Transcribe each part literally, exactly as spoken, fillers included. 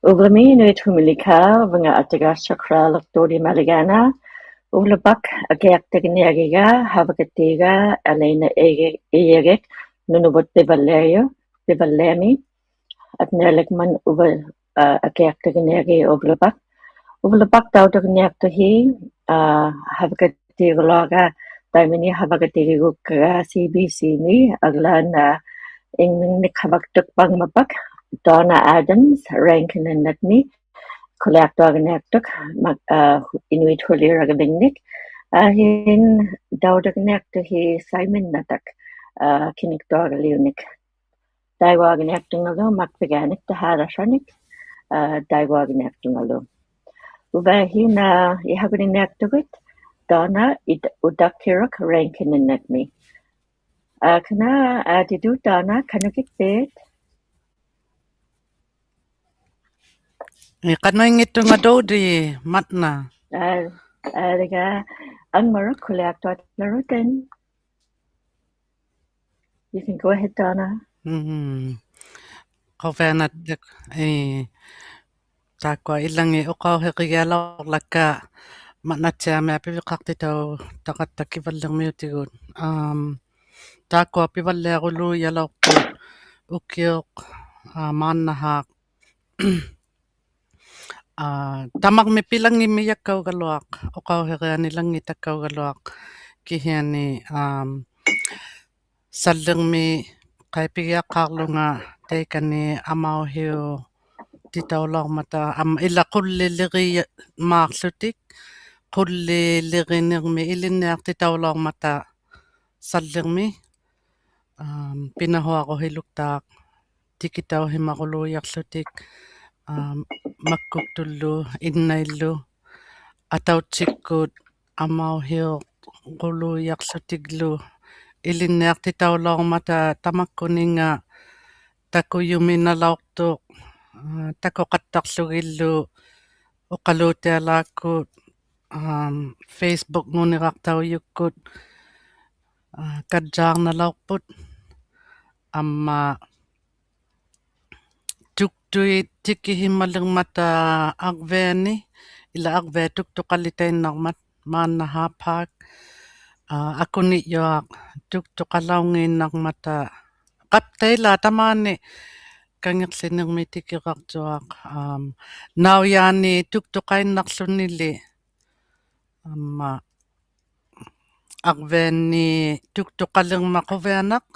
Uvlumi Inuit Humilikaa, uvunga Attigas Chakraluktuli Maligana, uvlupaq akiaqtaginiagiga, havakatiga, Elena Iyagik, Nunavut Pivalleyu, Pivalleami, Atnialikman uva, akiaqtaginiagi uvlupaq. Uvlupaq tautaginiaqtuhi, havakatiguluaga, taimani havakatigigukaga C B C-mi, aglaanna, ingmingnik havaktukpangmapaq, Donna Adams, Rankin Inletmi, kuliaqtuaginiaqtuk, Inuit Huliragavingnik, ahin tautaginiaqtuhi saiminnatak, kiniktuagaliunik. Taiguaginiaqtungalu, makpiganik, taharasanik, taiguaginiaqtungalu. Uvahi na ihaguniniaqtugut, Donna, Udakiruk, Rankin Inletmi. Akna, adidu Donna, kanukitpit. Iqanaingittunga Dodi, matna. Aliga, angmaruk kuliaqtuatlarutin. You can go ahead, Donna. Quvianattak, ii, taakkua ilangi uqauhigialaurlakka matnattiamiaq piviqaqtitautaqatta Kivallirmiutigut. Taakkua pivalliaruluijalauqtut ukiuq maannahaaq. Tamarmik pilanngimmijakkaugaluaq, uqauhigianilanngittakkaugaluaq, kihiani sallirmi qaipigiaqqaarlunga taikani amauhiutitaulaurmata, am, ila qullilirimaaqłutik, qullilirinirmi ilinniaqtitaulaurmata sallirmi, pinahuaruhiluktaaq tikitauhimaruluijaqłutik, makkuktullu, innaillu, atautsikkut, amauhiuruluijaqłutiglu, ilinniaqtitaulaurmata tamakkuninga takujuminalauqtuq, takuqattaqługillu, uqaluutialaakkut, Facebook-nguniraqtaujukkut, kajjaarnalauqput, amma tuktuit tikihimalirmata arviani, ila arviat tuktuqalitainnarmat, maannahaaq, akunijuaq tuktuqalaungiinnarmata, qaptailaa tamaani kangiqłinirmi tikiraqtuaq, naujaani tuktuqainnaqłunili, amma arviani tuktuqalirmat quvianaq,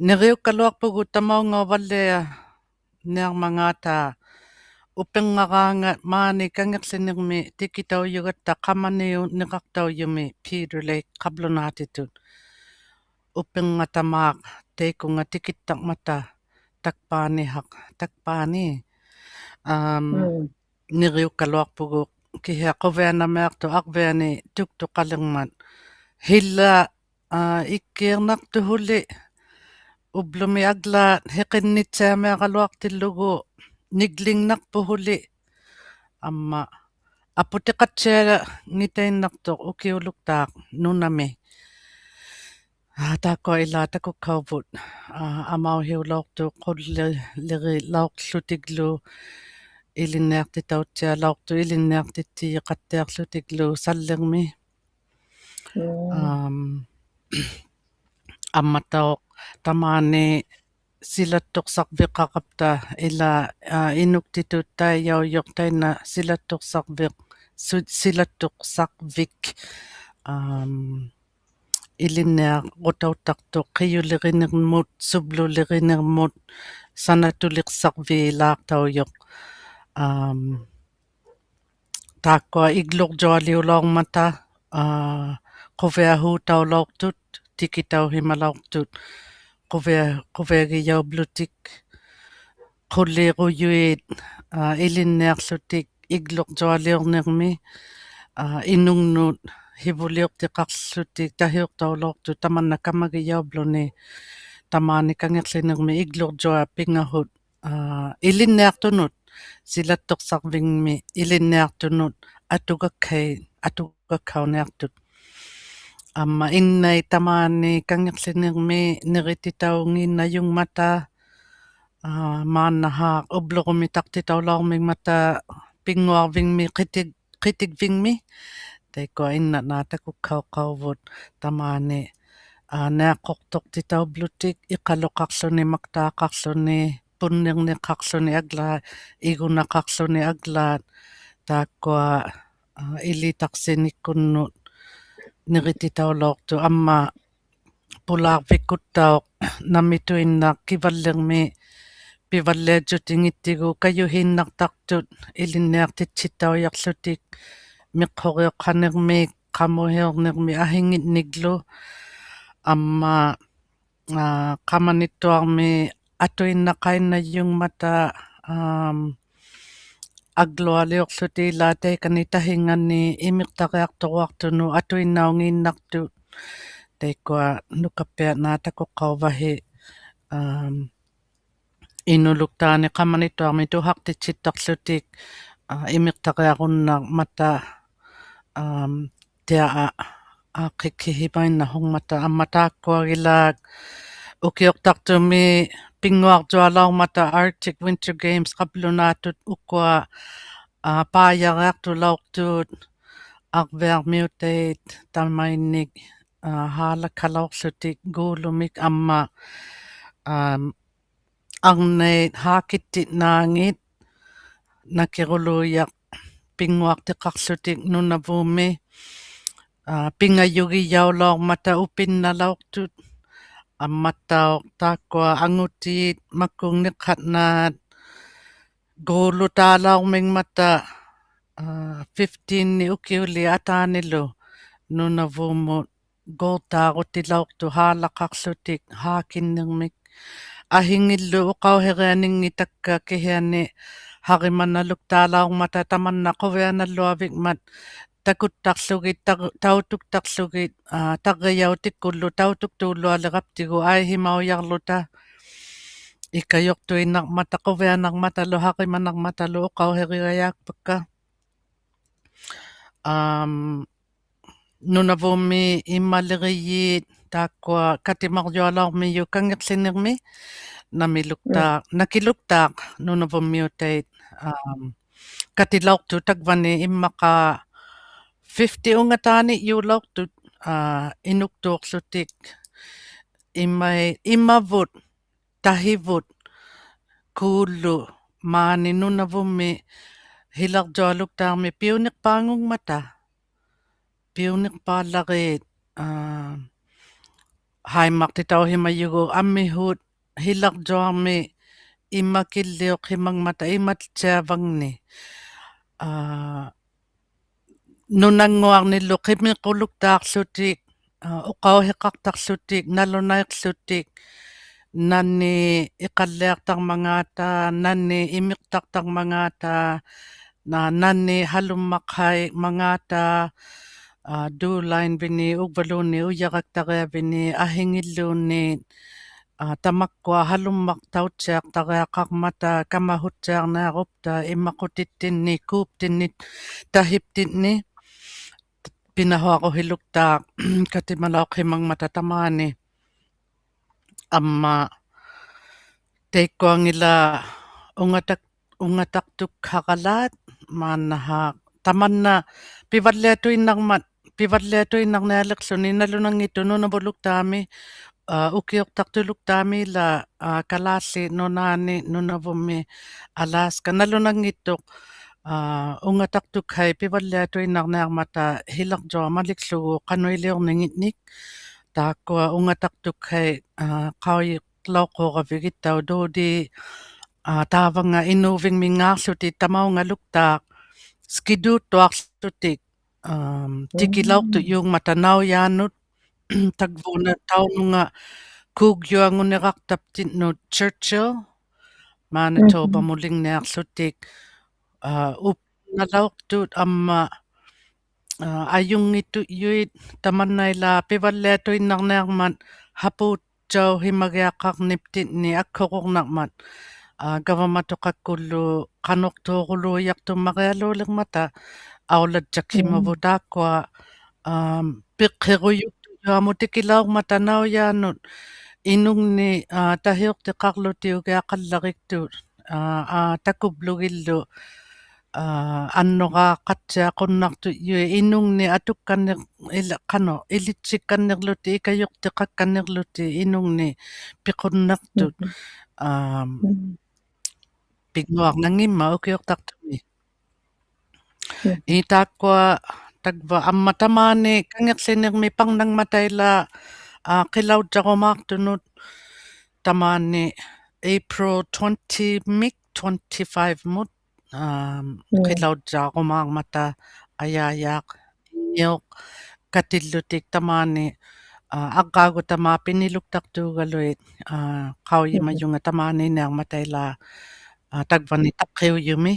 niriukkaluaqpugut tamaungauvallianiarmangaata, upirngaraangat maani kangiqłinirmi tikitaujugatta qamaniuniraqtaujumi Peter Lake qablunaatitut. Upirngatamaaq taikunga tikittarmata takpaanihaq, takpaani. Niriukkaluaqpugut kihiaq quvianamiaqtuq arviani tuktuqalirmat. Hila ikkiirnaqtuhuli, ublumi aglaat hiqinnittiamiaraluaqtillugu niglingnaqpuhuli, amma aputiqattiangitainnaqtuq ukiuluktaaq nunami. Taakkua ilaa takukkauvut, amauhiulauqtuq, qullirilauqłutiglu, ilinniaqtitauttialauqtuq, ilinniaqtittijiqattiaqłutiglu sallirmi. Ammatauq tamaani silattuqsarviqaqapta ila inuktitut taijaujuq tainna silattuqsarviq, silattuqsarvik, ilinniarutauttaqtuq qijulirinirmut, sublulirinirmut, sanatuliqsarviilaaqtaujuq. Taakkua iglurjualiulaurmata, quviahuutaulauqtut, tikitauhimalauqtut, quvia, quviagijaublutik, qullirujuit, ilinniaqłutik iglurjualiurnirmi, inungnut hivuliuqtiqaqłutik tahiuqtaulauqtut tamanna kamagijaubluni, tamaani kangiqłinirmi iglurjuat pingahut, ilinniaqtunut, silattuqsarvingmi ilinniaqtunut atugakkai, atugakkauniaqtut. Amma innait tamaani kangiqłinirmi nirititaungiinnajungmata, ᐋ, ᒫᓐᓇᓵᖅ ᐅᑉᓗᕈᒥᑕᖅᑎᑕᐅᓚᐅᕐᒥᖕᒪᑕ ᐱᙳᐊᕐᕕᖕᒥ ᕿᑎᒃ-, ᕿᑎᒡᕕᖕᒥ. ᑕᐃᒃᑯᐊ ᐃᓐᓇᖅ ᓈᑕᒃᑯᒃᑲᐅᖃᐅᕗᑦ ᑕᒫᓂ, ᐋ, ᓂᐊᖁᖅᑐᖅᑎᑕᐅᑉᓗᑎᒃ, ᐃᖃᓗᖃᖅᖢᓂ, ᒪᒃᑖᖃᖅᖢᓂ, ᐳᓐᓂᕐᓂᖃᖅᖢᓂ ᐊᒡᓛᑦ, ᐃᒍᓇᖃᖅᖢᓂ ᐊᒡᓛᑦ, ᑖᒃᑯᐊ, ᐋ, ᐃᓕᑕᖅᓯᓂᒃᑯᓐᓄᑦ ᓂᕆᑎᑕᐅᓚᐅᖅᑐᑦ ᐊᒻᒪ ᐳᓛᕐᕕᒃᑯᑦᑕᐅᖅ ᓇᒥᑐᐃᓐᓇᖅ ᑭᕙᓪᓕᕐᒥ ᐱᕙᓪᓕᐊᔾᔪᑎᙱᑦᑎᒍ ᑲᔪᕼᐃᓐᓇᖅᑕᖅᑐᑦ ᐃᓕᓐᓂᐊᖅᑎᑦᓯᑦᑕᐅᔭᖅᖢᑎᒃ ᒥᖅᓱᕆᐅᖅᓴᓂᕐᒥᒃ, ᖃᒧᕼᐃᐅᕐᓂᕐᒥᒃ ᐊᓯᖏᓐᓂᒡᓗ. ᐊᒻᒪ, ᐋ, ᖃᒪᓂᑦᑐᐊᕐᒥ ᐊᑐᐃᓐᓇᖃᐃᓐᓇᔪᖕᒪᑕ, ᐋᒻ, ᐊᒡᓗᐊᓕᐅᖅᖢᑎᒃ ᐃᓛ ᑕᐃᑲᓂ ᑕᓯᖓᓂ ᐃᒥᖅᑕᕆᐊᖅᑐᕈᐊᖅᑐᓄᑦ ᐊᑐᐃᓐᓇᐅᙱᓐᓇᖅᑐᑦ. ᑕᐃᒃᑯᐊ ᓄᑲᑉᐱᐊᖅ ᓈᑕᒃᑯᒃᑲᐅᕙᓯ, ᐋᒻ, ᐃᓄᓗᒃᑖᓂ ᖃᒪᓂᑦᑐᐊᕐᒥ ᑐᓴᖅᑎᑦᓯᑦᑕᖅᖢᑎᒃ, ᐋ, ᐃᒥᖅᑕᕆᐊᕈᓐᓇᕐᒪᑕ, ᐋᒻ, ᑎᐊ ᐊ-, ᐋᖅᑭᒃᓯᕼᐃᒪᐃᓐᓇᖅᓱᖕᒪᑕ ᐊᒻᒪ ᑖᒃᑯᐊᒋᓛᒃ ᐅᑭᐅᖅᑕᖅᑐᒥ ᐱᙳᐊᕐᔪᐊᓚᐅᕐᒪᑕ Arctic Winter Games ᖃᑉᓗᓈᑐᑦ ᐅᑯᐊ, ᐋ, ᐹᔭᕆᐊᖅᑐᓚᐅᖅᑐᑦ ᐊᕐᕕᐊᕐᒥᐅᑕᐃᑦ ᑕᒪᐃᓐᓂᒃ, ᐋ, ᓵᓚᒃᓴᓚᐅᖅᖢᑎᒃ ᒎᓗᒥᒃ ᐊᒻᒪ, ᐋᒻ, ᐊᕐᓇᐃᑦ ᓵᑭᑦᑎᓐᓈᖏᑦ ᓇᑭᕈᓘᔭᖅ ᐱᙳᐊᖅᑎᖃᖅᖢᑎᒃ ᓄᓇᕗᒻᒥ, ᐋ, ᐱᖓᔪᒋᔭᐅᓚᐅᕐᒪᑕ ᐅᐱᓐᓇᓚᐅᖅᑐᑦ, ᐊᒻᒪᑦᑕᐅᖅ ᑖᒃᑯᐊ ᐊᖑᑏᑦ ᒪᒃᑯᖕᓂᖅᓴᕐᓈᑦ ᒎᓗᑖᓚᐅᕐᒥᖕᒪᑕ, ᐋ, fifteen-ᓂᒃ ᐅᑭᐅᓖᑦ ᐊᑖᓂᓗ ᓄᓇᕗᒻᒧᑦ ᒎᓪᑖᕈᑎᓚᐅᖅᑐᑦ ᓵᓚᒃᓴᖅᖢᑎᒃ ᓵᑭᓐᓂᕐᒥᒃ. ᐊᓯᖏᓪᓗ ᐅᖃᐅᓯᕆᐊᓂᙱᑕᒃᑲ ᑭᓯᐊᓂ ᓴᕆᒪᓇᓗᒃᑖᓚᐅᕐᒪᑕ ᑕᒪᓐᓇ ᖁᕕᐊᓇᓗᐊᕕᖕᒪᑦ ᑕᑯᑦᑕᖅᖢᒋᑦ, ᑕᑯ-, ᑕᐅᑐᒃᑕᖅᖢᒋᑦ, ᐋ, ᑕᕐᕆᔭᐅᑎᒃᑯᓪᓗ ᑕᐅᑐᒃᑑᓪᓗᐊᓕᕋᑉᑎᒍ ᐊᐃᓯᒪᐅᔭᕐᓗᑕ. ᐃᑲᔪᖅᑐᐃᓐᓇᕐᒪᑕ, ᖁᕕᐊᓇᕐᒪᑕᓗ, ᓴᕆᒪᓇᕐᒪᑕᓗ ᐅᖃᐅᓯᕆᒐᔭᒃᐸᒃᑲ. ᐋᒻ, ᓄᓇᕗᒻᒥ ᐃᒪᓕᕆᔩᑦ ᑖᒃᑯᐊ ᑲᑎᒪᕐᔪᐊᓚᐅᕐᒥᔪᑦ ᑲᖏᖅᖠᓂᕐᒥ ᓇᒥᓗᒃᑖᖅ, ᓇᑭᓗᒃᑖᖅ ᓄᓇᕗᒻᒥᐅᑕᐃᑦ, ᐋᒻ, ᑲᑎᓚᐅᖅᑐᑦ ᑕᒡᕙᓂ ᐃᒻᒪᖄ fifty ᐅᖓᑖᓂᔫᓚᐅᖅᑐᑦ, ᐋ, ᐃᓄᒃᑑᖅᖢᑎᒃ ᐃᒪᐃ-, ᐃᒪᕗᑦ ᑕᓯᕗᑦ ᑰᓪᓗ ᒫᓂ ᓄᓇᕗᒻᒥ ᓯᓚᕐᔪᐊᓗᒃᑖᕐᒥ ᐱᐅᓂᖅᐹᖑᖕᒪᑕ. ᐱᐅᓂᖅᐹᓪᓚᕇᑦ, ᐋ, ᓴᐃᒻᒪᖅᑎᑕᐅᓯᒪᔪᒍᑦ ᐊᒥᓲᑦ ᓯᓚᕐᔪᐊᕐᒥ ᐃᒪᑭᓪᓕᐅᖅᓯᒪᖕᒪᑕ ᐃᒪᑦᑎᐊᕙᖕᓂ. ᐋ, ᓄᓇᙳᐊᕐᓂᓪᓗ ᕿᒥᕐᕈᓗᒃᑖᖅᖢᑎᒃ, ᐋ, ᐅᖃᐅᓯᖃᖅᑕᖅᖢᑎᒃ, ᓇᓗᓇᐃᖅᖢᑎᒃ, ᓇᓂ ᐃᖃᓪᓕᐊᖅᑕᕐᒪᖔᑕ, ᓇᓂ ᐃᒥᖅᑕᖅᑕᕐᒪᖔᑕ, ᓇ-, ᓇᓂ ᓴᓗᒻᒪᖅᓴᐃᒪᖔᑕ, ᐋ, ᑑᓚᐃᓐᕕᓂ, ᐅᕝᕙᓘᓐᓃᑦ ᐅᔭᕋᒃᑕᕆᐊᕕᓂ, ᐊᓯᖏᓪᓘᓐᓃᑦ, ᐋ, ᑕᒪᒃᑯᐊ ᓴᓗᒻᒪᖅᑕᐅᑦᓯᐊᖅᑕᕆᐊᖃᕐᒪᑕ, ᑲᒪᓱᑦᓯᐊᕐᓂᐊᕈᑉᑕ, ᐃᒪᖁᑎᑦᑎᓐᓂ, ᑰᑉᑎᓐᓂ, ᑕᓯᑉᑎᓐᓂ, ᐱᓇᓱᐊᕈᓯᓗᒃᑖᖅ ᑲᑎᒪᓚᐅᖅᓯᒪᖕᒪᑕ ᑕᒫᓂ. ᐊᒻᒪ ᑕᐃᒃᑯᐊᖏᓛᒃ ᐅᖓᑕᒃ-, ᐅᖓᑕᖅᑐᒃᓴᕋᓛᑦ ᒫᓐᓇᓵᖅ ᑕᒪᓐᓇ ᐱᕙᓪᓕᐊᑐᐃᓐᓇᕐᒪᑦ, ᐱᕙᓪᓕᐊᑐᐃᓐᓇᕐᓂᐊᓕᖅᖢᓂ ᓇᓗᓇᙱᑦᑐᖅ ᓄᓇᕗᓗᒃᑖᒥ, ᐋ, ᐅᑭᐅᖅᑕᖅᑐᓗᒃᑖᒦᓛᒃ, ᐋ, ᑲᓛᖦᖠᑦ ᓄᓈᓂ, ᓄᓇᕗᒻᒥ, Alaska, ᓇᓗᓇᙱᑦᑐᖅ, ᐋ, ᐅᖓᑕᖅᑐᒃᓴᐃᑦ ᐱᕙᓪᓕᐊᑐᐃᓐᓇᕐᓂᐊᕐᒪᑕ ᓯᓚᕐᔪᐊᕐᒪᓕᒃᖢᒍ ᖃᓄᐃᓕᐅᕐᓂᖏᓐᓂᒃ. ᑖᒃᑯᐊ ᐅᖓᑕᖅᑐᒃᓴᐃᑦ, ᐋ, ᖃᐅᔨᓚᐅᖅᑰᕋᕕᒋᑦᑕᐅᖅ ᑑᓕ, ᐋ, ᑖᕙᙵᑦ ᐃᓅᕕᖕᒥᙶᖅᖢᑎᒃ ᑕᒪᐅᖓᓗᒃᑖᖅ ᓯᑭᑑᑦᑐᐊᖅᖢᑎᒃ, ᐋᒻ, ᑎᑭᓚᐅᖅᑐᔫᖕᒪᑕ ᓇᐅᔮᓄᑦ, ᑕᒡᕗᓇ ᑕᐅᓄᖓ ᑰᒃᔪᐊᖑᓂᕋᖅᑕᑉᑎᓐᓄᑦ Churchill, Manitoba-ᒧᓕᖕᓂᐊᖅᖢᑎᒃ, ᐋ, ᐅᐱᓐᓇᓚᐅᖅᑐᑦ ᐊᒻᒪ, ᐋ, ᐊᔪᙱᑦᑐᔪᐃᑦ ᑕᒪᓐᓇ ᐃᓛᒃ ᐱᕙᓪᓕᐊᑐᐃᓐᓇᕐᓂᐊᕐᒪᑦ ᓴᐴᑦ ᓴᐅᓯᒪᒋᐊᖃᕐᓂᑉᑎᓐᓂ ᐊᒃᓱᕈᕐᓇᕐᒪᑦ, ᐋ, ᒐᕙᒪᑐᖃᒃᑯᓪᓗ ᖃᓄᖅᑑᕈᓘᔭᖅᑐᒻᒪᕆᐊᓘᓕᕐᒪᑕ ᐊᐅᓚᔾᔭᒃᓴᒪᕗᑦ ᑖᒃᑯᐊ, ᐋᒻ, ᐱᖅᓯᕈᔪᒃᑐᔪᐊᒧᑦ ᑎᑭᓚᐅᕐᒪᑕ ᓇᐅᔮᓄᑦ inungni, aa, tahiuqtiqaqłutiugiaqallariktut, aa, aa, takublugillu, aa, annuraaqattiaqunnaqtujjuit inungni atukkannir-, ila-, qanuq, ilitsikkannirlutik, ikajuqtiqakkannirlutik inungni piqunnaqtut, aa, pinnguarnanngimmat ukiuqtaqtumi. Ii, taakkua tagva amma tamaani kangiqłinirmi parnangmata ilaa, aa, qilaujjarumaaqtunut tamaani April twenty-mik twenty-five-mut, aa, qilaujjarumaarmata ajaajaaq inngiuq katillutik tamaani, aa, arraagutamaaq piniluktaqtuugaluit, aa, qaujimajunga tamaani iniarmata ilaa, aa, tagvani taqqiujumi,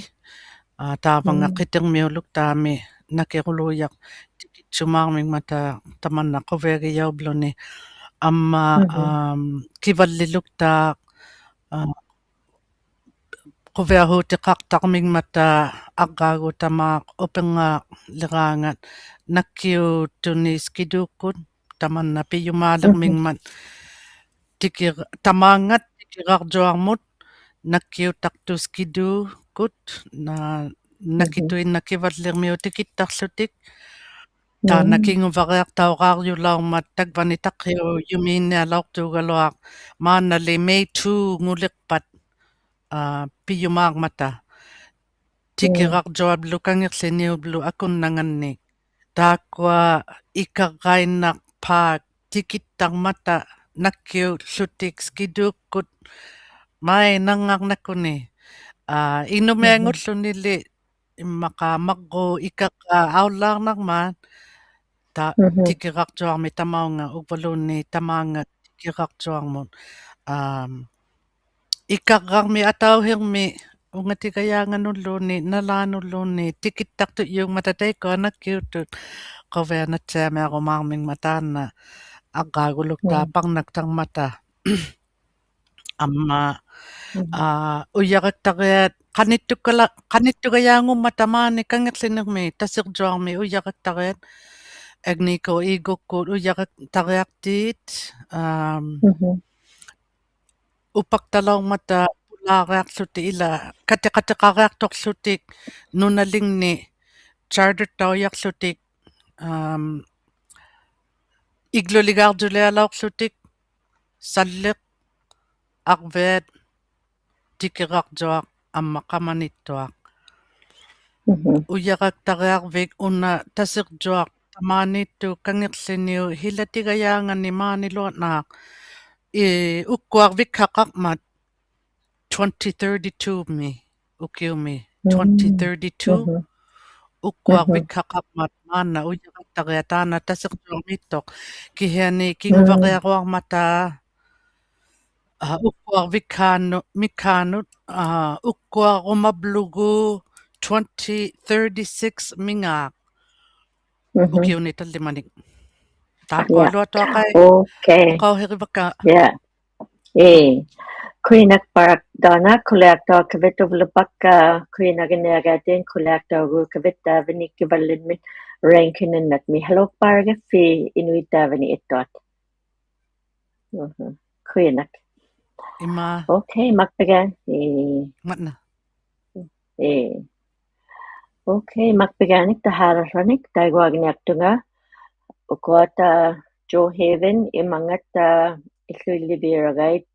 aa, taavanga qitirmiuluktaami nakiruluujaq tikitsumaarmingmata tamanna quviagijaubluni amma, am, kivalliluktaaq, aa, quviahuutiqaqtarmingmata arraagutamaaq upirngaaqliraangat nakkiuttunit skiduukkut tamanna pijumaalirmingmat tikir-, tamaangat tikirarjuarmut nakkiuttaqtut skiduukkut, na-, nakituinnaq kivallirmiut tikittaqłutik. Taanna kinguvariaqtauraarjulaurmat tagvani taqqiujumiinnialauqtuugaluaq maannali May two-nguliqpat, aa, pijumaarmata. Tikirarjuablu kangiqłiniublu akunnangannik. Taakkua ikarrainnaq paak tikittarmata nakkiullutik skiduukkut mainarngarnakuni. Aa, inumiangullunili immaqa marruup ikarraa aullaarnarmat. Ta-, tikirarjuarmi tamaunga ugvaluunniit tamaangat tikirarjuarmut. Am, ikarrarmi atauhirmi ungatigajaanganulluunniit nalaanulluunniit tikittaqtujjuungmata taikkua nakkiuttut quvianattiamiarumaarmingmat taanna arraaguluktaaq parnaktarmata. Amma, aa, ujaraktariat qanittukkala-, qanittugajaangummata maani kangiqłinirmi tasirjuarmi ujaraktariat Agnico Eagleukkut ujaraktariaqtiit, am, upaqtalaurmata pulaariaqłutik ila katiqatiqariaqtuqłutik nunalingni chartertaujaqłutik, am, igluligaarjulialauqłutik, salliq, arviat, tikirarjuaq amma qamanittuaq. Ujaraktariarvik una tasirjuaq tamaaniittut kangiqłiniut hilatigajaangani maaniluatnaaq, ii, ukkuarvikhaqarmat twenty thirty-two-mi, ukiumi, twenty thirty-two, ukkuarvikhaqarmat maanna ujaraktariat taanna tasirjuarmiittuq. Kihiani kinguvariaruarmata, aa, ukkuarvikhaanut, mikhaanut, aa, ukkuarumablugu twenty thirty-six-mingaaq. Ukiuni tallimanik. Taakkua luatuaqai. Okay. Uqauhirivakka. Yeah. Ii. Kuinakparak Donna, kuliaqtauqavit uvlupakka, kuinaginiagaatin kuliaqtauguukavit taavani kivallimmit Rankine-nngitnaqmi. Hello, parak fi Inuit taavani ittuat. Kuinak. Ima. Okay, makpigaan. Ii. Matna. Ii. Okay, makpigaanit taharahlanik, taiguagniaqtunga. Ukuata Joe Haven, imangatta illuilliviuragait,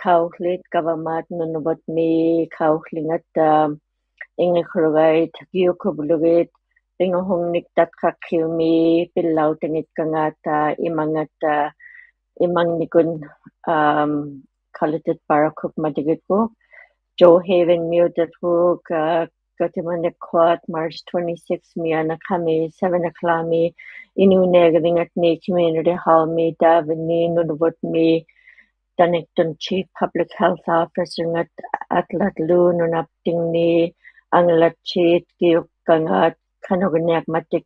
kauhlit, gavamaat Nunavutmi, kauhlingatta, ingikrugait, giukublugit, inguhungniktatqaqhiumi, pillautingitkangaata, imangatta, imangnikun, am, kalititparakukmatigitkuk, Joe Haven-miutitkuk, aa, kutimanikkuat March twenty-six-mi anaqami, seven o'clock-mi, Inuuniagavingatni Community Hall-mi, taavani Nunavutmi, taniktun Chief Public Health Officer-ngat atlatlu nunaptingni, anglattiit, giukkangaat, kanugniakmatik,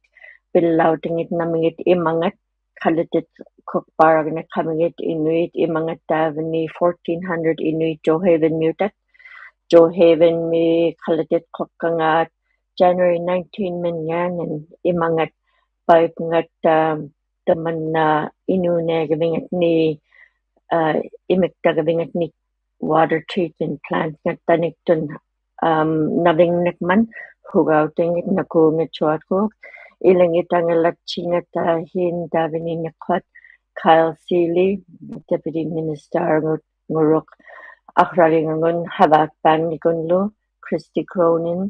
pillautingit namingit imangat, kalititkuqpaaragniqkamingit Inuit imangat taavani fourteen hundred Inuit Joe Haven-miutat. Joe Haven-mi kalititkuqkangaat January nineteen-mingaangan imangat paipngat, um, tamanna Inuuniagavingatni, ᐋ, ᐃᒥᒃᑕᒐᕕᖓᑦ ᓂ water treatment plant-ᖓᑦᑕᓂᒃᑐᓐ, ᐊᒻ, ᓇᕕᖕᓂᖕᒪᑦ ᓱᒐᐅᑎᖏᑦ ᓇᑯᖏᑦᓱᐊᕐᒍᒃ. ᐃᓚᖏᑦ ᐊᖓᓚᑦᓯᖓᑕ ᐊ, ᕼᐃᓐ ᑕᕝᕕᓃᓐᓂᖅᓱᐊᑦ Kyle Sealey, Deputy Minister-ᖑ-, ᖑᕈᖅ ᐊᕐᕋᓕᖓᖏᑦ ᓴᕙᒃᐸᖕᓂᒃᑯᓪᓗ, Kristy Cronin,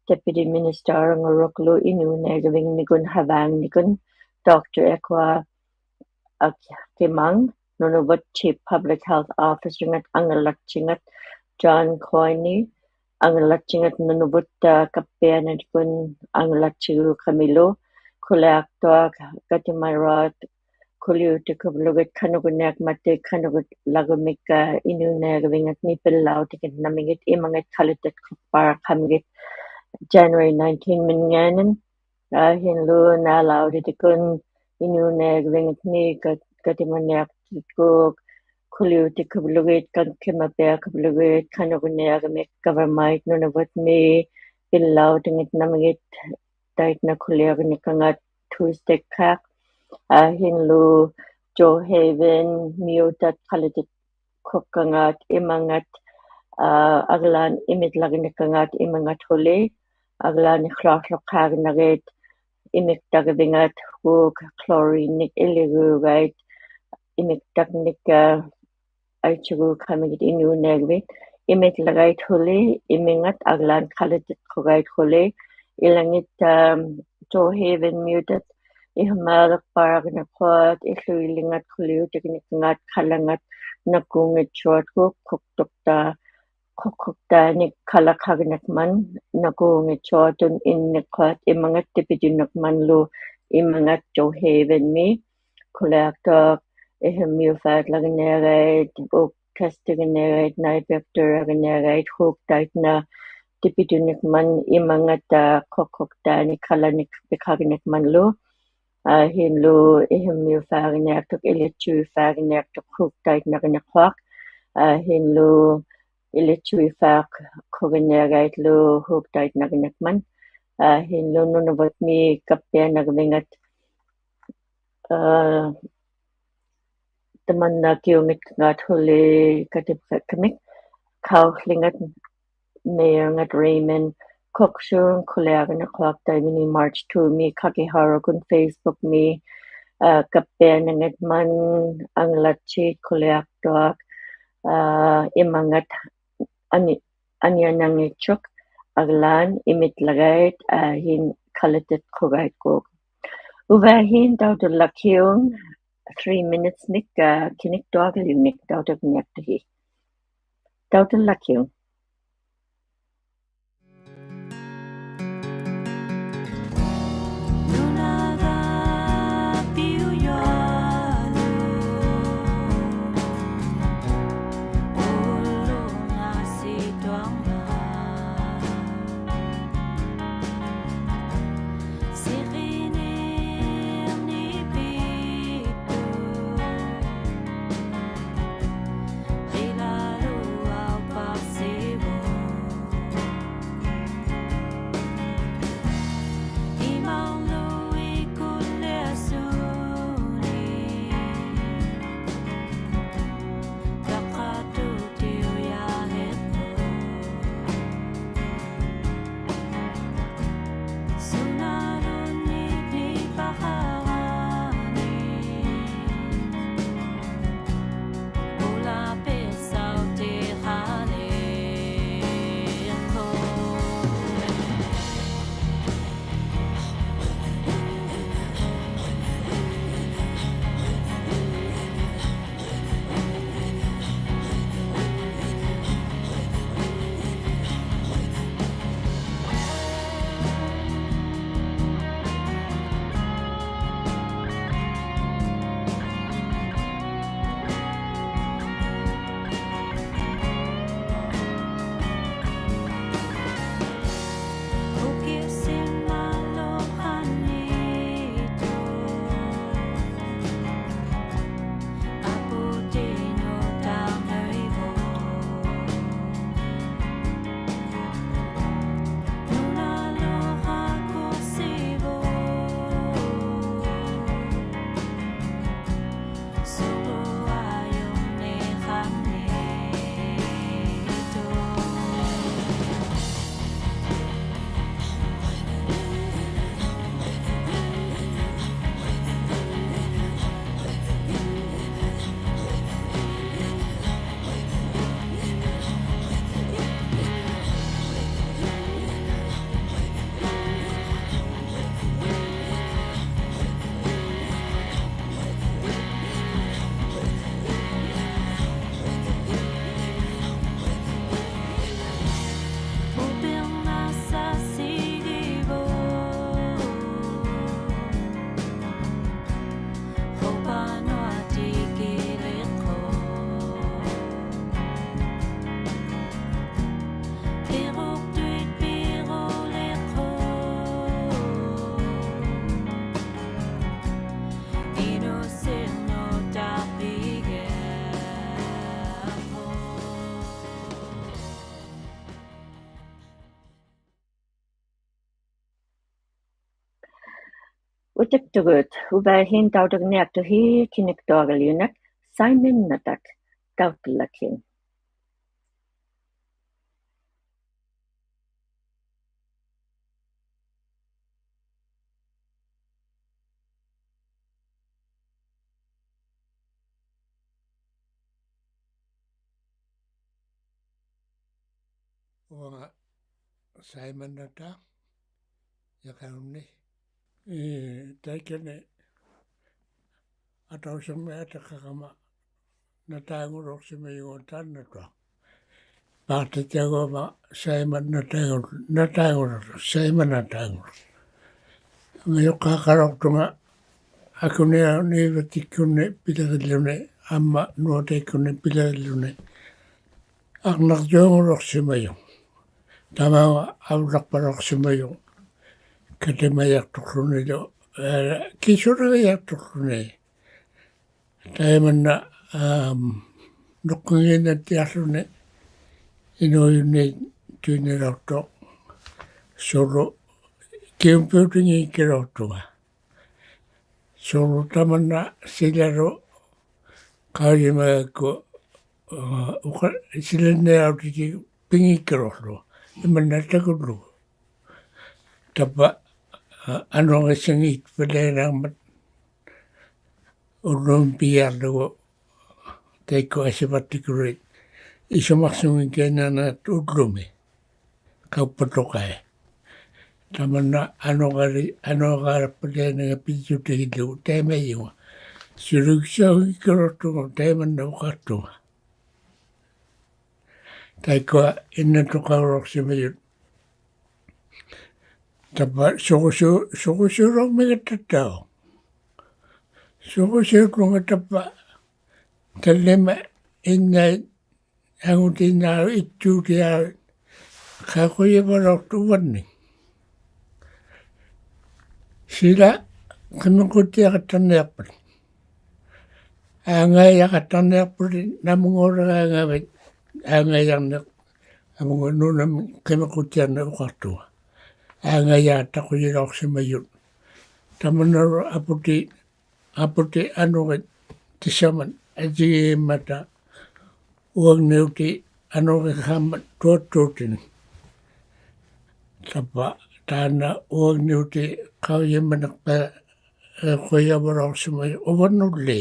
Deputy Minister-ᖑᕈᖅᓗ ᐃᓅᓂᐊᒐᕕᖕᓂᒃᑯᓪᓗ ᓴᕙᖕᓂᒃᑯᓪᓗ, Doctor Ekwa Ak-, Akimang, ᓄᓇᕗᑦ Chief Public Health Officer-ᖓᑦ ᐊᖓᓚᑦᓯᖓᑦ John Coyne, ᐊᖓᓚᑦᓯᖓᑦ ᓄᓇᕗᑦ, ᐋ, ᑲᑉᐱᐊᓇᕆᒃᑯᓐ ᐊᖓᓚᑦᓯᒎᖅ ᖃᒥᓗ, ᑯᓕᐊᖅᑐᐊᖅ ᑲᑎᒪᕈᐊᑦ ᑯᓕᐅᑎᒃᑯᓗᒋᑦ ᖃᓄᖅ ᖁᓂᐊᒃ ᒪᑕ ᖃᓄᖅ ᓚᒍᒥᒃ, ᐋ, ᐃᓅᓂᐊᒐᕕᖓᑦ ᓂᐱᓪᓚᐅᑎᒋᓐᓇᒥᖏᑦ ᐃᒪᖓᑦ ᖃᓕᑎᑦ ᖁᖅᐹᕋᒃᖢᒥᖏᑦ January nineteen-ᒥᖓᓂᒃ. ᐋ, ᐊ, ᐊᕼᐃᓗ ᓈᓚᐅᕆᑎᒃᑯᓐ ᐃᓅᓂᐊᒐᕕᖓᑦ ᓂ ᑲ-, ᑲᑎᒪᓂᐊᖅᑐᒃᑯᓗᒋᑦ ᑯᓕᐅᑎᒃᑯᓗᒋᑦ ᑲᒃᑭᒪᐱᐊᒃᑯᓗᒋᑦ ᖃᓄᖅ ᖁᓂᐊᒃᖢᒥᒃ ᒐᕙᒪᐃᑦ ᓄᓇᕗᑦᒥ ᐱᓪᓚᐅᑎᖏᓐᓇᒥᖏᑦ ᑕᐃᓐᓇ ᑯᓕᐊᕆᓂᖅᑲᖓᑦ Tuesday-ᒃᓴᖅ. ᐊ, ᐊᕼᐃᓗ Geauga Haven-ᒥᐅᑕᑦ ᖃᓕᑎᑦ ᖁᖅᑲᖓᑦ ᐃᒪᖓᑦ, ᐋ, ᐊᒡᓛᑦ ᐃᒥᓪᓚᕆᓂᖅᑲᖓᑦ ᐃᒪᖓᑦ ᓱᓕ, ᐊᒡᓛᑦ ᓂᖅᓱᖅᖢᖅᑳᕆᓇᕆᑦ ᐃᒥᒃᑕᕆᕕᖓᑦ ᓱᒃ chlorine-ᓂᒃ ᐃᓕᒍᒐᐃᑦ ᐃᒥᒃᑕᕐᓂᒃ, ᐋ, ᐊᐃᑦᓱᒎᖅ ᖃᒥᖏᑦ ᐃᓅᓂᐊᒐᕕᑦ, ᐃᒥᓪᓚᒐᐃᑦ ᓱᓕ, ᐃᒥᖓᑦ ᐊᒡᓛᑦ ᖃᓕᑎᑦ ᖁᒐᐃᑦ ᓱᓕ, ᐃᓚᖏᑦ, ᐊᒻ, Geauga Haven-ᒥᐅᑕᑦ ᐃᓱᒫᓕᖅᐹᕋᕐᓂᖅᓱᐊᑦ, ᐃᓱᐃᓕᖓᑦ ᑯᓕᐅᑎᒋᓂᖅᑲᖓᑦ ᖃᓚᖓᑦ ᓇᑯᖏᑦᓱᐊᕐᒍᒃ ᖁᖅᑐᖅᑕ-, ᖁᖅ-, ᖁᖅᑐᖅᑕᓂᒃ ᖃᓚᖃᕐᓂᖅᒪᑦ ᓇᑯᖏᑦᓱᐊᑐᑦ ᐃᓐᓂᖅᓱᐊᑦ ᐃᒪᖓᑦ ᑎᐱᑐᓂᖅᒪᓪᓗ ᐃᒪᖓᑦ Geauga Haven-ᒥ ᑯᓕᐊᖅᑐᐊᖅ ᐃᓱᒪᔪᖅᐹᓪᓚᕆᓂᐊᕋᐃᑦ, ᐅᖅ test-ᑎᒋᓂᐊᕋᐃᑦ, night vector-ᕆᓂᐊᕋᐃᑦ, ᓱᒃᑕᐃᑦ ᓇ ᑎᐱᑐᓂᖅᒪᑦ ᐃᒪᖓᑕ ᖁᖅ-, ᖁᖅᑐᖅᑕᓂᒃ ᖃᓚᓂᒃ ᐱᖃᕐᓂᖅᒪᓪᓗ. ᐊᕼᐃᓗ ᐃᓱᒪᔪᖅᐹᕆᓂᐊᖅᑐᖅ, ᐃᓕᑦᓱᕕᖅᐹᕆᓂᐊᖅᑐᖅ ᓱᒃᑕᐃᑦ ᓇᕆᓂᖅᓱᐊᖅ. ᐊᕼᐃᓗ ᐃᓕᑦᓱᕕᖅᐹᖅᑯᕆᓂᐊᕋᐃᑦᓗ ᓱᒃᑕᐃᑦ ᓇᕆᓂᖅᒪᑦ. ᐊᕼᐃᓗ ᓄᓇᕗᒻᒥ ᑲᑉᐱᐊᓇᕐᒥᖓᑦ, ᐋ, ᑕᒪᓐᓇ ᑭᐅᖏᑦ ᖃᑦᓱᓕ ᑲᑎᒪᒃᑯᒥᒃ ᖃᐅᓪᓕᖓᑦ Mayor-ᖓᑦ Raymond Cookson ᑯᓕᐊᕆᓂᖅᓱᐊᖅᑕᐃᒻᒥᓂᒃ March two-ᒥ ᖃᑭᓴᐅᕈᒃᑯᓐ Facebook-ᒥ, ᐋ, ᑲᑉᐱᐊᓇᙱᒻᒪᑦ ᐊᖓᓚᑦᓯ ᑯᓕᐊᖅᑐᐊᖅ, ᐋ, ᐃᒪᖓᑦ ᐊᓂ-, ᐊᓂᐊᓇᙱᑦᓱᒃ ᐊᒡᓛᑦ ᐃᒥᓪᓚᒐᐃᑦ, ᐋ, ᐊᕼᐃᓐ ᖃᓕᑎᑦ ᖁᒐᐃᑦ ᖁᒃ. ᐅᕙ ᐊᕼᐃᓐ ᑕᐅᑐᓚᒃᓯᐅᖅ three minutes-ᓂᒃ, ᐋ, ᑭᓂᒃᑐᐊᕆᓪᓗᓂ ᑕᐅᑐᕐᓂᐊᖅᑕᒋᑦ. ᑕᐅᑐᓚᒃᓯᐅᖅ. Utiktugut, uvaihin tautugniaqtuhi kiniktuaqaljinak, saiminnatak, tautulakhin. Uanga Saimannata, Iqalunni. Ii, taikani atausiqmi atiqaqama nataanguluqsimajunga taannatuaq. Paaqtitiaguama Saiman nataangu-, nataanguluq, Saiman nataanguluq. Angayuqqaaqalauqtunga akunianiivatikkunni pilirilluni amma nuataikkunni pilirilluni. Arnarjuanguluqsimajuq. Tamaunga aulaqpalauqsimajuq. Katimajaqtuqłunilu, aa, kisulirajaqtuqłuni. Taimanna, am, nuqqangiinnattiaqłuni inuujunniit tuinnilauqtuq. Suurlu kiumpiutingiikkalauqtunga. Suurlu tamanna silalu qaujimagakku, aa, uqa-, silanniautitigiikkaluqłu. Imanna takullugu. Tapa, aa, anuqissangiitpalianarmat ullumi pigiaqługu taikkua asivaqtikurit isumaqsunngikkainnaangat ullumi. Qauppatuqai. Tamanna anuqali-, anuqalaqpaliananga pijjutigillugu taimajunga. Suliksaugiikkaluqtunga taimanna uqaqtunga. Taikkua innatuqaulauqsimajut. Tapa suqusu-, suqusiulauqmigatta taau. Suqusiutunga tapa tallima innait angutiinnaavit ittuutiaavit qaiqujivalauqtuq uvannik. Sila qimikutiaqattarniaqpat. Aangajaqattarniaqpat namunguuligaangavit aangajaqniq amunga nunami qimikutiarniq uqaqtunga. Aangajaqtaqujilauqsimajut. Tamannalu aputi, aputi anuqit tisamat ajigiimmata uangniuti anuqiqaammat tuattuutinik. Tapa taanna uangniuti qaujimaniqpaiqujavalauqsimajut uvannulli.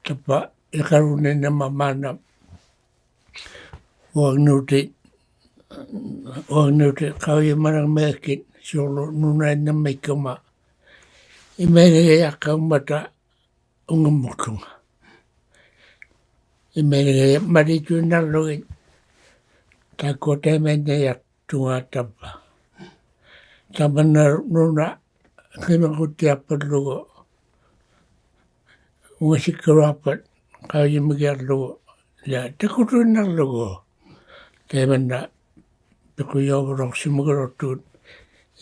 Tapa Iqalunni namamaana uangniuti, uangniuti qaujimanirmigakkit suurlu nunainnirmikkuma imailigajaqqaummata ungammuqtunga. Imailigaja malituinnarlugit taikkua taimainnaja tunga tapa. Tamanna nuna qimikutiaqpallugu ungasikkaluaqpat qaujimigiaqługu ja takutuinnarlugu. Taimanna piqujauvalauqsimagiluqtugut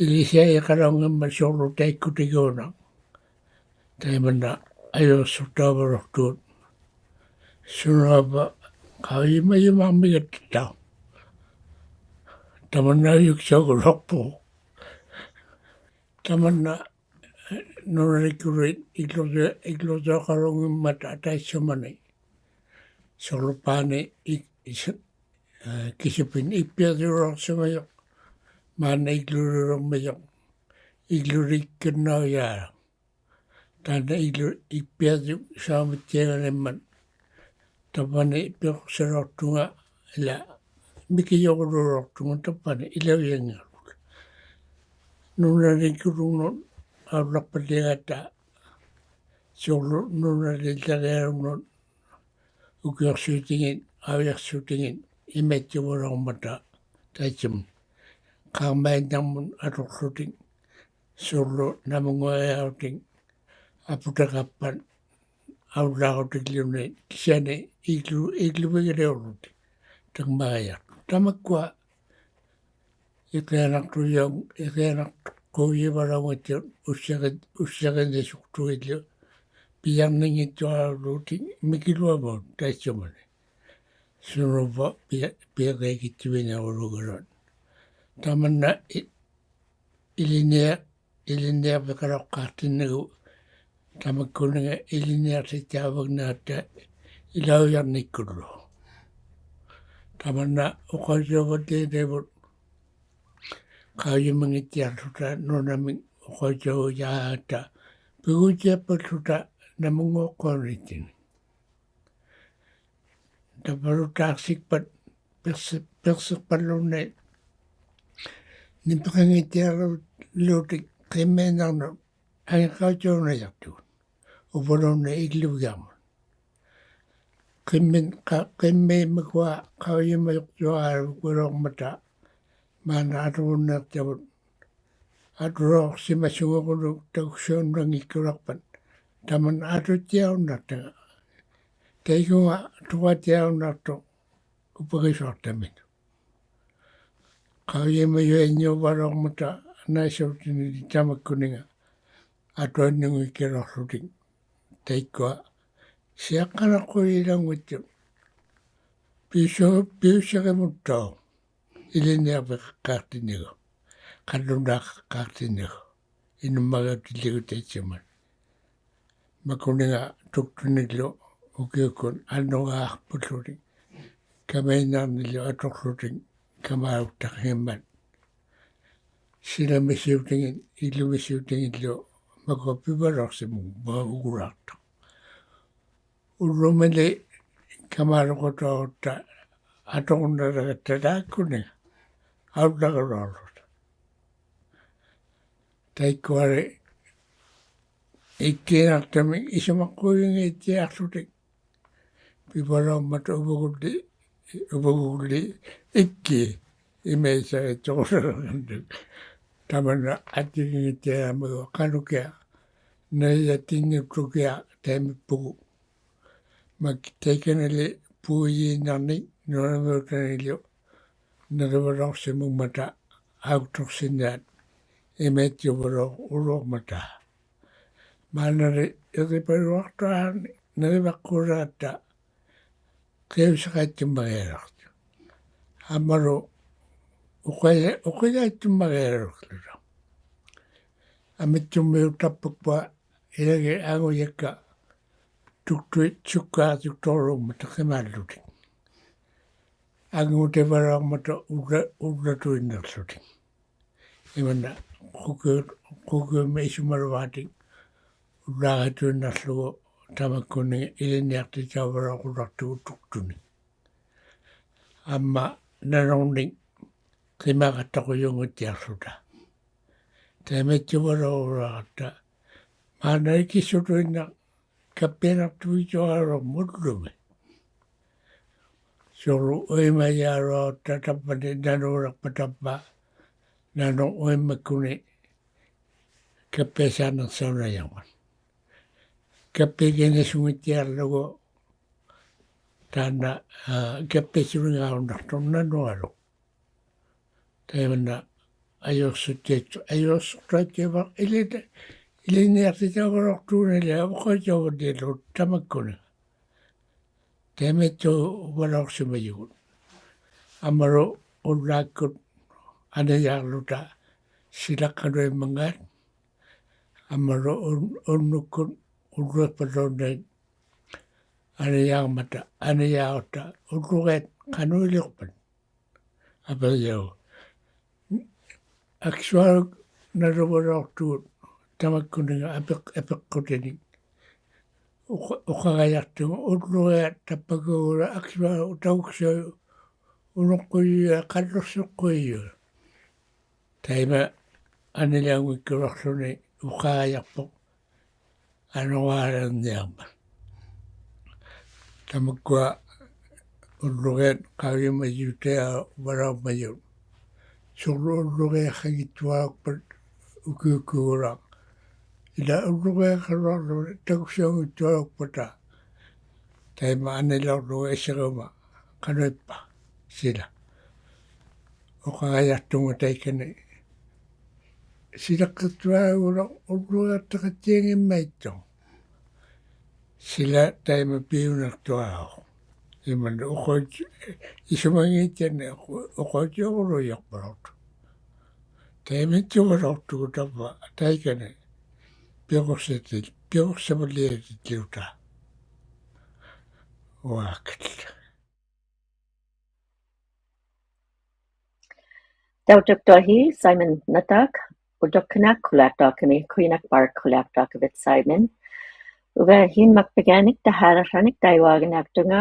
ilisiaq Iqalaunngimmat suurlu taikkutigiunaq. Taimanna ajuqsuqtauvalauqtugut. Sunuapa qaujimajumaarmigatta taau. Tamanna ajuqsaugaluaqpuq. Tamanna nunarikkurit igluqtu-, igluqtuaqalungimmat ataissumani. Suurlu paani ik-, is-, aa, kisipin ikpiaqjulauqsimajuq. Maanna iglulirungmijuq. Igluliikkannaujaa. Taanna iglu-, ikpiaqjuk saumittianganimmat. Tapani piquqsilauqtunga ila mikijuqululauqtunga tapani ilaujanngiqłuta. Nunarikkulungnut aulaqpalliagatta. Suurlu nunarillirialungnut ukiuqsuutingit, aujaqsuutingit, imaittuvalauqmata taitsumni. Qaarmainnarmut atuqłutik, suurlu namunguajautik, aputiqaqpat, aulaaqutigilluni, kisiani iglu-, igluvigiliuqłutik, tangmagajaqtut. Tamakkua iqianaqtujaung-, iqianaqtuqujivalaungattigut ussiqi-, ussiqinisuqtugillu pijarninngittualuutit mikiluamaut taitsumani. Sunupa pi-, piiqiakittuvinagulugaluat. Tamanna i-, iliniaq ilinniarviqaluqaqtinnagu tamakkuninga ilinniaqtittauvagniratta ilaujarnikkullu. Tamanna uqautiuvalliinnivut qaujimangittiaqłuta nunamik uqautiujaata pigutiapalłuta namunnguuqquunittinik. Tavvaluttaaqsikpat piqsi-, piqsiqpalluunniit nipiqanngittiaqłutillutik qimmiinnarnut angiqautiunajaqtugut uvaluunniit iglugiarmut. Qimmit qa-, qimmiit makua qaujimajuqtuaruguruqmata maanna aturunniiqtavut aturauqsimasunguquluk tauksuunnanngikkulaqpat tamanna atuttiaunnaqtanga. Taikunga tuqattiaunnaqtuq upagisuaqtaminut. Qaujimajuinnguuvaluqmata naisuutinili tamakkuninga atuinnanngikkulaqłutik taikkua siaqqanaqqujilaunngittuq piusi-, piusiqimuttauq ilinniarviqaqtinnagu, qallunaaqaqtinnagu, inummagautilligutaitsiman. Makuninga tuktunillu ukiukkun annugaaqpullutik kamiinnarnillu atuqłutik kamauktaqhimmat. Silamisiutingit ilumisiutingillu makua pivalauqsimuk makua ugulaaqtuq. Ullumili kamaaluqutaurutta atuqnaragatta taakkuninga aullagaluaqłuta. Taikkuali ikkiinnaqtumik isumaqquujingittiaqłutik pivalaurmata uvagulli, uvagulli ikkii imaisagittuqularangannak. Tamanna attigingittiaramigu qanukiaq nirijatinniqtukiaq taimippugut. Mak-, taikanili puijiinnarnik nunamiutanillu nirivalauqsimungmata auktuqsinnaat imaittuvalauq uluuqmata. Maannali iripaluaqtuarani nirivaqquuliratta qiusiqaittummagialauqtuq. Ammalu uqija-, uqijaittummagialauqtuq. Amittummiuttappakpua ilagit angujakka tuktuit sukkaaqtuktuqluungmata qimaallutik. Angutivalaurmata ulla-, ullatuinnaqłutik. Imanna qukiu-, qukiumik isumaluvaatik ullaagatuinnaqługu tamakkuninga ilinniaqtittauvalauqulaqtugut tuktunik. Amma nanungnik qimaqattaqujungittiaqłuta. Taimaittuvalauqulaqatta maannali kissutuinnaq kappianaqtuvittuaralauq ullumi. Suurlu uimajaaluaqta tavvani nanuulaqpa tavva nanuq uimakkuni kappiasaaniqsaunajangmat. Kappiginasungittiarlugu taanna, aa, kappiasuringaunnaqtuq nanualuk. Taimanna ajuqsuttiat-, ajuqsuqtaittiavaq ili-, ilinniaqtittauvalauqtuunili uqauttiuvalliillugu tamakkuninga. Taimaittuvalauqsimajugut. Ammalu ullaakkut anijaaqłuta silaqqaluimangaat. Ammalu un-, unnukkut ulluiqpalluunniit anijaangmata, anijaaqta ullugiat qanuiliuqpat. Apirijauq. Aksualuk naluvalauqtugut tamakkuninga apiq-, apiqqutinik. Uqa-, uqagajaqtunga ullugiat tappakuugula aksualuk tauksuit unuqqujujuat qalluqsuqqujujuat. Taima anilaunngikkulaqłuni uqagajaqpuq anugaarniarmat. Tamakkua ullugiat qaujimajuutiavalauqmajut. Suurlu ullugiaqanngittuarukpat ukiukkuugulaq. Ila ullugiaqaluaqłuni tauksuunngittuarukpata. Taima anilauqługu isiruma qanuippa sila. Uqagajaqtunga taikani silaqqittuarugulaq ullugiaqtaqattiangimmaittuq. Sila taima piunaqtuarauq. Imanna uqaut-, isumanngittiani uqautiuruluujaqpalauqtuq. ᑕᐃᒪᐃᑦᑐᒍᓚᐅᖅᑐᒍᑦ ᑕᕝᕙ ᑕᐃᑲᓂ ᐱᕈᖅᓯᑎ-, ᐱᕈᖅᓯᒪᓕᐊᑎᓪᓕᐅᑕ. ᐅᐊᑭᓪᓚ. ᑕᐅᑐᒃᑐᐊᕼᐃ Simon ᓇᑖᒃ, ᐅᑐᒃᑲᓇᒃ ᑯᓛᒃᑐᐊᖅᑲᒥ, ᑯᐃᓇᒃᐸᕋᒃ ᑯᓛᒃᑐᐊᖅᑲᕕᑦ Simon. ᐅᕕᐊᕼᐃᒻᒪᒃ ᐱᒋᐊᓂᒃ ᑕᕼᐋᓚᓴᓂᒃ ᑕᐃᕚᒋᓂᐊᖅᑐᖓ,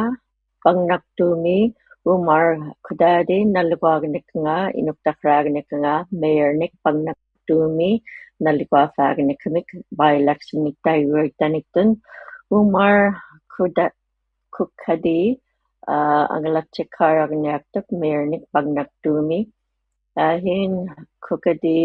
ᐸᖕᓇᖅᑑᒥ, ᐅᒪᕐ ᑯᑖᑎ ᓇᓪᓕᒍᐊᒋᓂᖅᑲᖓ, ᐃᓄᒃᑕᖅᕆᐊᒋᓂᖅᑲᖓ, mayor-ᓂᒃ ᐸᖕᓇᖅᑑᒥ ᓇᓪᓕᒍᐊᕙᒋᓂᖅᑲᒥᒃ, by-election-ᓂᒃ ᑕᐃᒍᐃᑦᑕᓂᒃᑐᓐ, ᐅᒪᕐ ᑯᑖ-, ᑯᒃᑲᑎ, ᐋ, ᐊᖓᓚᑦᓯᒃᑳᕆᐊᖃᕐᓂᐊᖅᑐᖅ mayor-ᓂᒃ ᐸᖕᓇᖅᑑᒥ. ᐋ, ᐊᕼᐃᓐ ᑯᒃᑲᑎ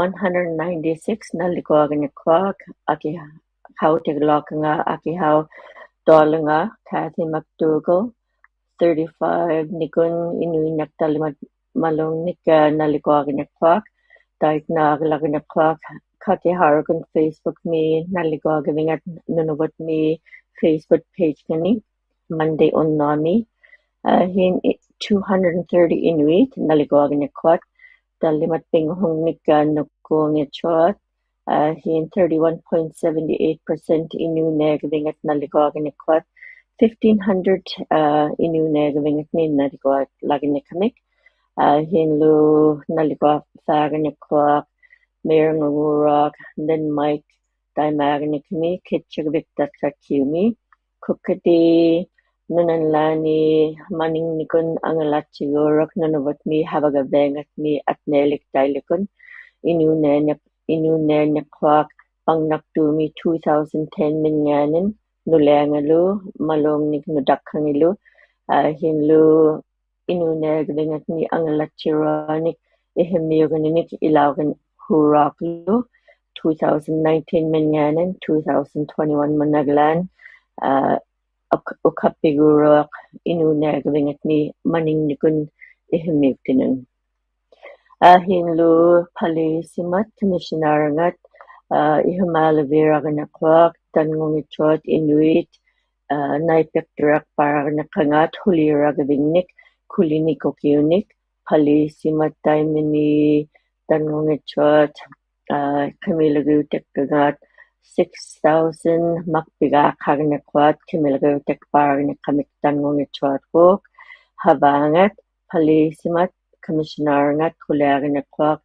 one hundred ninety-six ᓇᓪᓕᒍᐊᒋᓂᖅᑯᐊᖅ ᐊᑭᓴᐅᑎᒋᓗᐊᖅᑲᖓ, ᐊᑭᓴᐅᑐᐊᓗᖓ, Cathy McDougall, thirty-five-ᓂᑯᓐ ᐃᓄᐃᓐᓇᖅ ᑕᓪᓕᒪᑦ ᒪᓪᓘᖕᓂᒃ, ᐋ, ᓇᓪᓕᒍᐊᒋᓂᖅᑯᐊᖅ, ᑕᐃᒃᓇ ᐊᒐᓚᒋᓂᖅᑯᐊᖅ, ᑲᑎᖃᕈᒃᑯᓐ Facebook-ᒥ, ᓇᓪᓕᒍᐊᒋᕕᖓᑦ ᓄᓇᕗᑦᒥ Facebook page-ᖓᓂ, Monday ᐅᓐᓄᐊᒥ. ᐋ, ᐊᕼᐃᓐ two hundred thirty Inuit ᓇᓪᓕᒍᐊᒋᓂᖅᑯᐊᑦ, ᑕᓪᓕᒪᑦ ᐱᙳᕐᓂᒃ, ᐋ, ᓄᑯᙱᑦᓱᐊᑦ, ᐋ, ᐊᕼᐃᓐ thirty-one point seven eight percent ᐃᓅᓂᐊᒋᕕᖓᑦ ᓇᓪᓕᒍᐊᒋᓂᖅᑯᐊᑦ, fifteen hundred, ᐋ, ᐃᓅᓂᐊᒋᕕᖓᑦ ᓂᓐᓇᓕᒍᐊᓚᒋᓂᖅᑲᒥᒃ, ᐋ, ᐊᕼᐃᓗ ᓇᓪᓕᒍᐊᕙᒋᓂᖅᑯᐊᖅ, mayor-ᖑᓗᒃ, ᓂᓐᒪᐃᒃ ᑕᐃᒪᒋᓂᖅᑲᒥ, ᑭᑦᔨᒍᕕᒃ ᑕᒃᓴᒃᑭᐅᒥ, ᑯᒃᑲᑎ ᓄᓇᓛᓂ ᒪᓂᖕᓂᒃᑯᓐ ᐊᖓᓚᑦᓯᒎᕈᒃ ᓄᓇᕗᑦᒥ ᕼᐊᕙᒐᕕᐊᖓᖕᓂ ᐊᑦᓃᓕᒃᑕᐃᓕᒃᑯᓐ, ᐃᓅᓂᐊᓂᖅ-, ᐃᓅᓂᐊᓂᖅᑯᐊᖅ ᐸᖕᓇᖅᑑᒥ two thousand ten-ᒥᙶᓂᓐ, ᓄᓕᐊᖓᓗ, ᒪᓘᖕᓂᒃ ᓄᑕᒃᓴᖏᓗ, ᐊᕼᐃᓗ ᐃᓅᓂᐊᒋᕕᖓᖕᓂ ᐊᖓᓚᑦᓯᕈᐊᓂᒃ ᐃᕼᐃᒥᐅᒐᓐᓂᒃ ᐃᓚᐅᒍᓐ ᓱᕈᐊᖅᖢ, two thousand nineteen-ᒥᙶᓂᓐ two thousand twenty-one-ᒧᑦ ᓇᒡᓛᓐ, ᐋ, ᐅᒃ-, ᐅᒃᓴᖅᐱᒍᓗᐊᖅ ᐃᓅᓂᐊᒋᕕᖓᖕᓂ ᒪᓂᖕᓂᒃᑯᓐ ᐃᕼᐃᒥᐅᒃᑎᓄᑦ. ᐊᕼᐃᓗ ᐸᓖᓯᒪᑦ, commissioner-ᖓᑦ, ᐋ, ᐃᓱᒫᓗᕕᓚᒋᓂᖅᑯᐊᖅ ᑕᓐᖑᙱᑦᓱᐊᑦ ᐃᓄᐃᑦ, ᐋ, ᓇᐃᐱᖅᑐᓛᖅᐹᕋᖕᓂᖅᑲᖓᑦ ᓱᓕᕆᐊᕋᕕᖕᓂᒃ ᑯᓕᓂᑯᑭᐅᓂᒃ, ᐸᓖᓯᒪᑦ ᑕᐃᒪᓃ ᑕᓐᖑᙱᑦᓱᐊᑦ, ᐋ, ᕿᒥᓚᒋᐅᑎᖅᑲᖓᑦ six thousand ᒪᒃᐱᒑᖅᑳᕋᖕᓂᖅᑯᐊᑦ ᕿᒥᓚᒋᐅᑎᖅᐹᕋᖕᓂᖅᑲᒥᒃ ᑕᓐᖑᙱᑦᓱᐊᒃᑯᑦ, ᕼᐊᕙᖓᑦ, ᐸᓖᓯᒪᑦ, commissioner-ᖓᑦ ᖁᓕᐊᕆᓂᖅᑯᐊᖅ,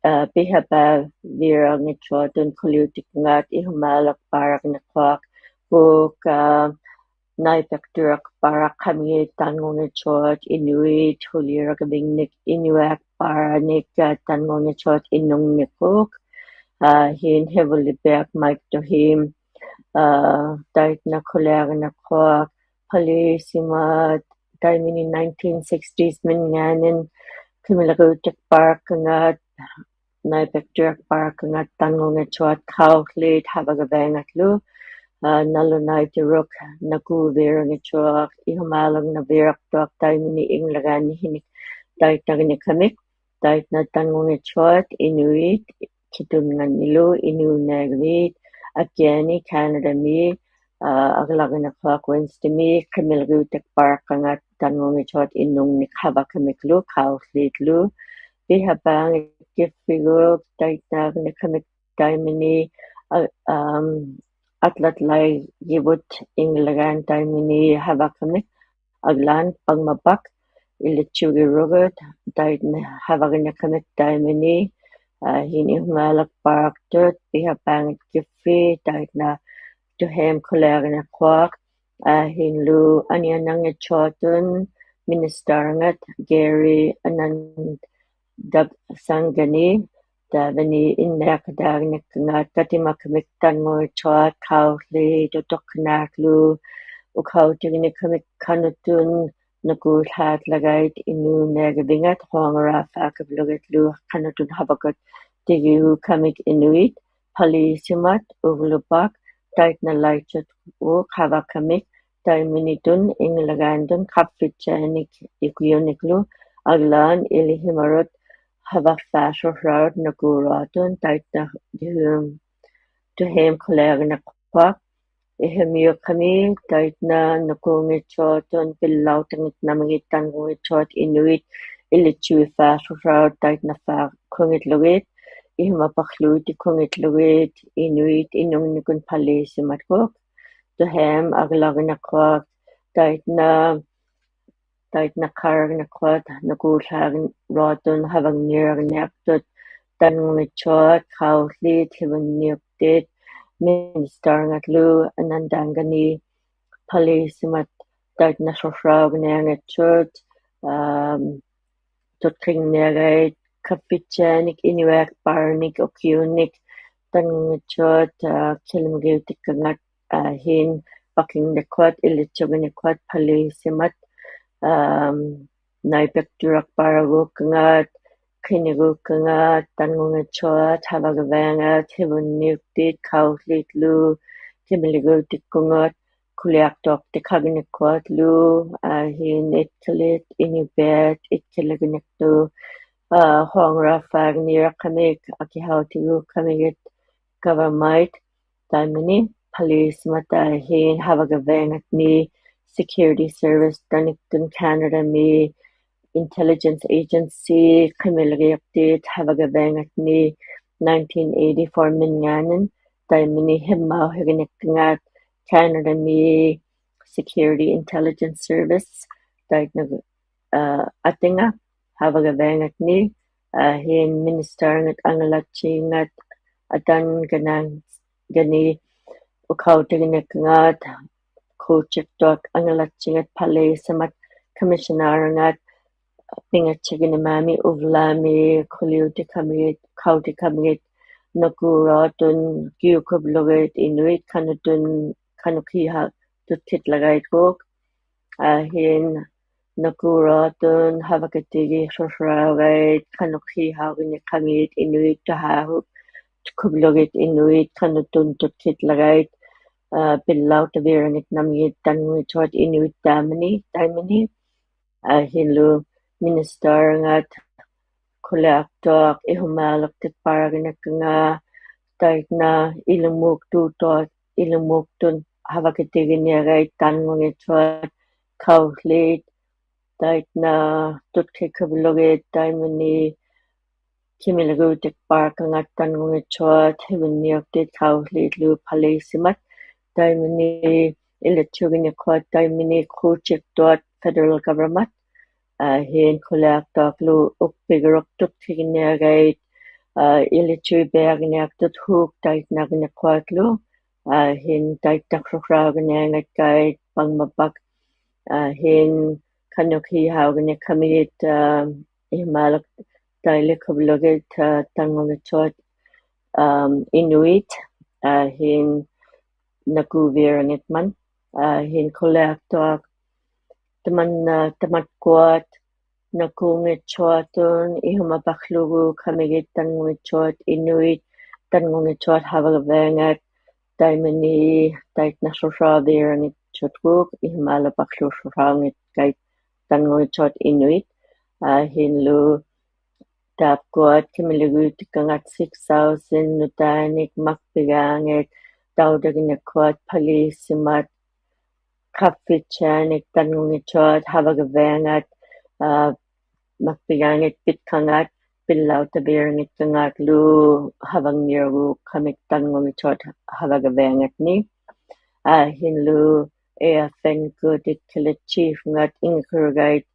ᐋ, ᐱᖃᐹᕕᓚᖕᓂᖅᓱᐊᑐᑦ ᖁᓕᐅᑎᒃᑲᖓᑦ ᐃᓱᒫᓗᖅᐹᕋᖕᓂᖅᑯᐊᖅ, ᑰᒃ, ᐋ, ᓇᐃᐱᖅᑐᓛᖅᐹᕋᖃᕐᒥᒃ ᑕᓐᖑᙱᑦᓱᐊᑦ ᐃᓄᐃᑦ ᓱᓕᕆᐊᕋᕕᖕᓂᒃ ᐃᓄᐊᖅᐹᕋᓂᒃ, ᐋ, ᑕᓐᖑᙱᑦᓱᐊᑦ ᐃᓄᖕᓂᖅᑰᒃ, ᐋ, ᐊᕼᐃᓐ ᕼᐃᕗᓪᓕᐱᐊᖅ Mike Doheim, ᐋ, ᑕᐃᒃᓇ ᖁᓕᐊᕆᓂᖅᑯᐊᖅ, ᐸᓖᓯᒪᑦ, ᑕᐃᒪᓃ nineteen sixties-ᒥᙶᓂᓐ ᕿᒥᓚᒋᐅᑎᖅᐹᕋᖕᓂᖅᑲᖓᑦ, ᓇᐃᐱᖅᑐᓛᖅᐹᕋᖕᓂᖅᑲᖓᑦ ᑕᓐᖑᙱᑦᓱᐊᑦ ᑲᐅᓪᓖᑦ ᕼᐊᕙᒐᕕᐊᖓᓗ, ᐋ, ᓇᓗᓇᐃᑎᕈᒃ ᓇᑯᕕᓚᖕᓂᖅᓱᐊᖅ ᐃᓱᒫᓗᖕᓇᕕᓚᖅᑐᐊᖅ ᑕᐃᒪᓃ ᐃᖕᓚᒑᓐᓂ ᕼᐃᓂᒃ ᑕᐃᒃᓇᕆᓂᖅᑲᒥᒃ, ᑕᐃᒃᓇ ᑕᓐᖑᙱᑦᓱᐊᑦ ᐃᓄᐃᑦ ᕿᑐᕐᖓᓂᓗ ᐃᓅᓂᐊᕋᕕᑦ ᐊᑭᐊᓂ ᑲᓇᑕᒥ, ᐋ, ᐊᒐᓚᕆᓂᖅᑯᐊᖅ Wednesday-ᒥ ᕿᒥᓚᒋᐅᑎᖅᐹᕋᖕᓂᖅᑲᖓᑦ ᑕᓐᖑᙱᑦᓱᐊᑦ ᐃᓄᖕᓂᒃ ᕼᐊᕙᒃᑲᒥᒃᖢ ᑲᐅᓪᓖᓪᓗ, ᐱᖃᐹᖏᑦ ᑭᕕᒍᒃ ᑕᐃᒃᓇᕆᓂᖅᑲᒥᒃ ᑕᐃᒪᓃ, ᐋ, ᐊᒻ, ᐊᑦᓚᑦᓚᐃᒋᕗᑦ ᐃᖕᓚᒑᓐ ᑕᐃᒪᓃ ᕼᐊᕙᒃᑲᒥᒃ, ᐊᒡᓛᓐ ᐸᖕᒪᐸᒃ, ᐃᓕᑦᓱᒋᕈᒍᑦ, ᑕᐃᒃᓇ ᕼᐊᕙᒃᑲᕐᓂᖅᑲᒥᒃ ᑕᐃᒪᓃ, ᐋ, ᐊᕼᐃᓐ ᐃᓱᒫᓗᖅᐹᕋᖅᑐᑦ, ᐱᖃᐹᖏᑦ ᑭᕕᒃ, ᑕᐃᒃᓇ Doheim ᖁᓕᐊᕆᓂᖅᑯᐊᖅ, ᐊᕼᐃᓐᓗ ᐊᓂᐊᓇᙱᑦᓱᐊᑐᑦ minister-ᖓᑦ Gary Anand Dubsangani, ᑕᕝᕙᓂ ᐃᓐᓇᐃᖃᑦᑕᕆᓂᖅᑲᖓᑦ ᑲᑎᒪᒃᑲᒥᒃ ᑕᓐᖑᙱᑦᓱᐊᑦ ᑲᐅᓪᓖᑦ ᑐᖅ ᑐᖅᑭᓇᖅᖢ, ᐅᖃᐅᑎᒋᓂᖅᑲᒥᒃ ᖃᓄᑐᓐ ᓄᑯᓪᓵᓪᓚᒍᐊᐃᑦ ᐃᓅᓂᐊᕋᕕᖓᑦ ᖁᐊᖑᓛᕆᐊᕆᓗᒋᓪᓗ ᖃᓄᑐᓐ ᕼᐊᕙᒃᑲᖅᑎᒋᐅᒃᑲᒥᒃ ᐃᓄᐃᑦ, ᐸᓖᓯᒪᑦ, ᐅᕝᕙᓗ ᐸᒃ, ᑕᐃᒃᓇᓚᐃᑦᓱᑦ ᐅ ᕼᐊᕙᒃᑲᒥᒃ, ᑕᐃᒪᓃᑦᑐᓐ ᐃᖕᓚᒑᓐᑐᓐ ᖃᕝᕕᑦᓯᐊᓂᒃ ᐃᑯᔪᓂᒃᖢ, ᐊᒡᓛᓐ ᐃᓕᕼᐃᒪᕈᑦ ᕼᐊᕙᒃᓵᓱᕐᓚᐅᑦ ᓄᑯᓗᐊᑐᑦ ᑕᐃᒃᓇ Doheim, Doheim ᖁᓕᐊᕆᓂᖅᑯᐊᖅ, ᐃᕼᐃᒥᐅᒃᑲᒥ ᑕᐃᒃᓇ ᓄᑯᙱᑦᓱᐊᑐᑦ ᐱᓪᓚᐅᖅᑕᖏᑦ ᓇᒥᖏᑦ ᑕᓐᖑᙱᑦᓱᐊᑦ ᐃᓄᐃᑦ ilitsuifaaqłuraut taitnafaaqunngitlugiit, ihumapaqłuutikkunngitlugiit inuit inungnikun paliisimatguuq. Tuhaim aglagniqquat taitna taitnaqaragniqquat nakuułhaaruatun havangniragniaqtut tanngunngitsuat qauliit hivunniuktiit minister-ngatlu Anandanganik paliisimat taitnahuhuaugnianngitsut, um, tutkingniagait kaffittianik inuiaqparanik ukiunik tanngunngitsuat, uh, kilimigiutikkangat, uh, hin pakingniqquat ilitsuginniqquat paliisimat, um, naipikturaqparaguukkangat, kiniguukkangat, tanngunngitsuat havagaviangat hivunniuktiit qauliitlu kimiliguutikkungat kuliaqtuaqtiqagniqquatlu, uh, hin itkilit inupiat itkilagniqtu, uh, huangraffaagniiraqkamik akihautiguukkamigit gavamait taimini paliisimat, uh, hin havagaviangatni security service taniktun Canada-mi intelligence agency qimiligiuqtiit havagaviangatni nineteen eighty-four-mingaaniin taimini himmauhigniqkangat Canada-mi security intelligence service taitna, uh, atinga havagaviangatni, uh, hin minister-ngat angalattiingat Anandanganik ukautigniqkangat kuutiktuat angalattiingat paliisimat commissioner-ngat pingatignimaami uvlami kuliutikkamigit, kautikkamigit nakuuruatun kiukublugit inuit kanutun kanukiha tutkitlagaitguuk, uh, hin nakuuruatun havakatigihuhuaugait kanukihauginniqkamigit inuit tuhahuk kublugit inuit kanutun tutkitlagait, uh, pillautaviranginnamigit tanngunngitsuat inuit taimini, taimini, uh, hinlu minister-ngat kuliaqtuaq ihumaluqtiqparagniqkangat taitna ilumuuktutuat ilumuuktun havakatiginiagait tanngunngitsuat qauliit taitna tutkikublugit taimini kimiliguutikparkangat tanngunngitsuat hivunniuktiit qauliitlu paliisimat taimini ilitsuginniqquat taimini kuutiktuat federal government, uh, hin kuliaqtuaqlu ukpiguruqtuqtiginiagait, uh, ilitsuipiagniaqtut huuk taitnagniqquatlu, uh, hin taitnahuhuaugniangatkait pangmapaq, uh, hin kanukihauginniqkamigit, uh, ihumaluq tailikublugit, uh, tanngunngitsuat, um, inuit, uh, hin nakuuvirangiqman, uh, hin kuliaqtuaq taman, uh, tamatkuat nakuunngitsuatun ihumapaqługuukkamigit tanngunngitsuat inuit tanngunngitsuat havagaviangat taimini taitnahuhuavirangiqtutguuk ihumalupaqłuhuhuaungitkait tanngunngitsuat inuit, uh, hinlu taapkuat kimiliguutikkangat six thousand nutainik makpigaangit tautigniqquat paliisimat kaffittianik tanngunngitsuat havagaviangat, uh, makpigaangit pitkangat pillautavirangiqkangatlu havangniraguukkamik tanngunngitsuat havagaviangatni, uh, hinlu A F N-kut itkilit chief-ngat ingkurugait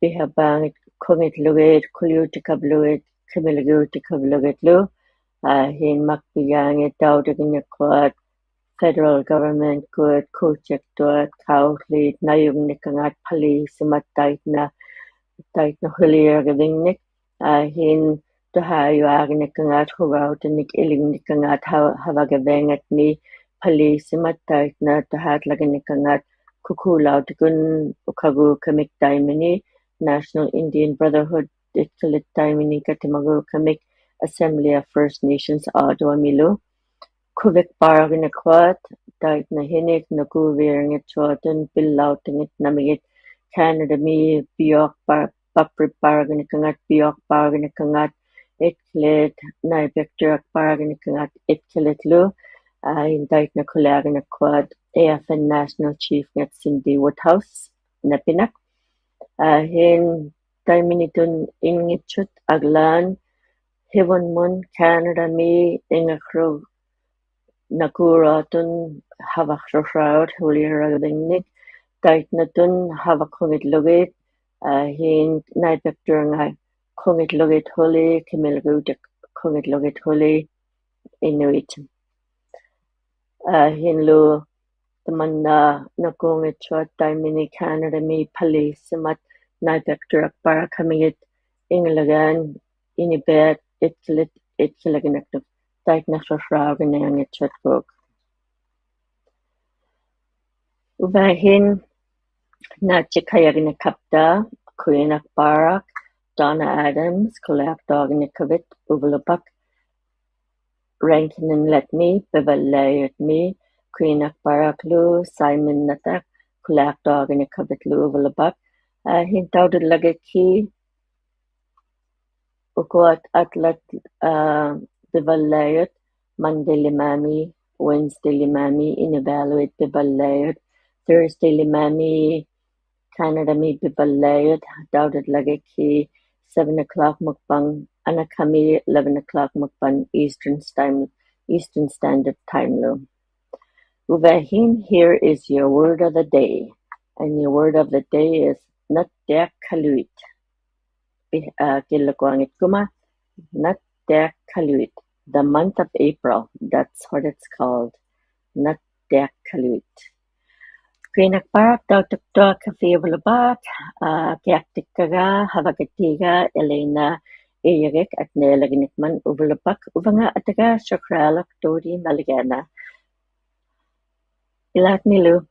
pihapaangitkungitlugit kuliutikablugit kimiliguutikablugitlu, uh, hin makpigaangit tautigniqquat federal government-kut kuutiktuat qauliit najungniqkangat paliisimat taitna taitna huliiragivingnik, uh, hin tuhaajuaagniqkangat hugautinik ilingniqkangat ha- havagaviangatni paliisimat taitna tuhaatlaginikkangat kukuulautikun ukaguukkamik taimini National Indian Brotherhood itkilit taimini katimaguukkamik Assembly of First Nations Ottawa-milu kuvikparagniqquat taitna hinik nakuuvirangiqtuatun pillautinginnamigit Canada-mi piuqpa- papripparagniqkangat piuqparagniqkangat itkilit naipikturaqparagniqkangat itkilitlu, uh, hin taitna kuliagniqquat A F N National Chief-ngat Cindy Woodhouse napinak, uh, hin taiminitun inngitsut aglaan hivunmun Canadami ingakrug nakuuraatun havaqsuraut huliaragvingnik taiknatun havakungitlugit, aa, hin naipikturunga kungitlugit huli, kimilgutik kungitlugit huli Inuit. Aa, hinlu tamanna nakuungitsuat taimini Canadami paliisimat naipikturakparakhamigit ingilagaan inipit itkilit itkilaginaknuk taiknaqsaqsaqaginangitsuatkuk. Uvahin naatsikayaginikkapta kuinakparak Donna Adams, kuliaqtuaginikkavit uvalupak Rankin Inletmi, pivalliayutmi, kuinakparaklu Simon Natak, kuliaqtuaginikkavitlu uvalupak, aa, hin taudillagikki ukuat atlat, aa, pivalliayut, Monday limami, Wednesday limami, inivaluit pivalliayut, Thursday limami, Canadami pivalliayut, taudillagikki seven o'clock mukpang, anakami eleven o'clock mukpang Eastern time, Eastern Standard Time lu. Uvahin, here is your word of the day. And your word of the day is nattiakkaluit. Pi-, aa, killukuangit kuma, nattiakkaluit. The month of April, that's what it's called. Nattiakkaluit. Kuinakparak tautuktuakkafiuvalupak, aa, kiaktikkaga, havakatiga, Elena Iyagik, atnilaginikman uvalupak, uvanga ataga, sukralak turi maligana. Ilatnilu.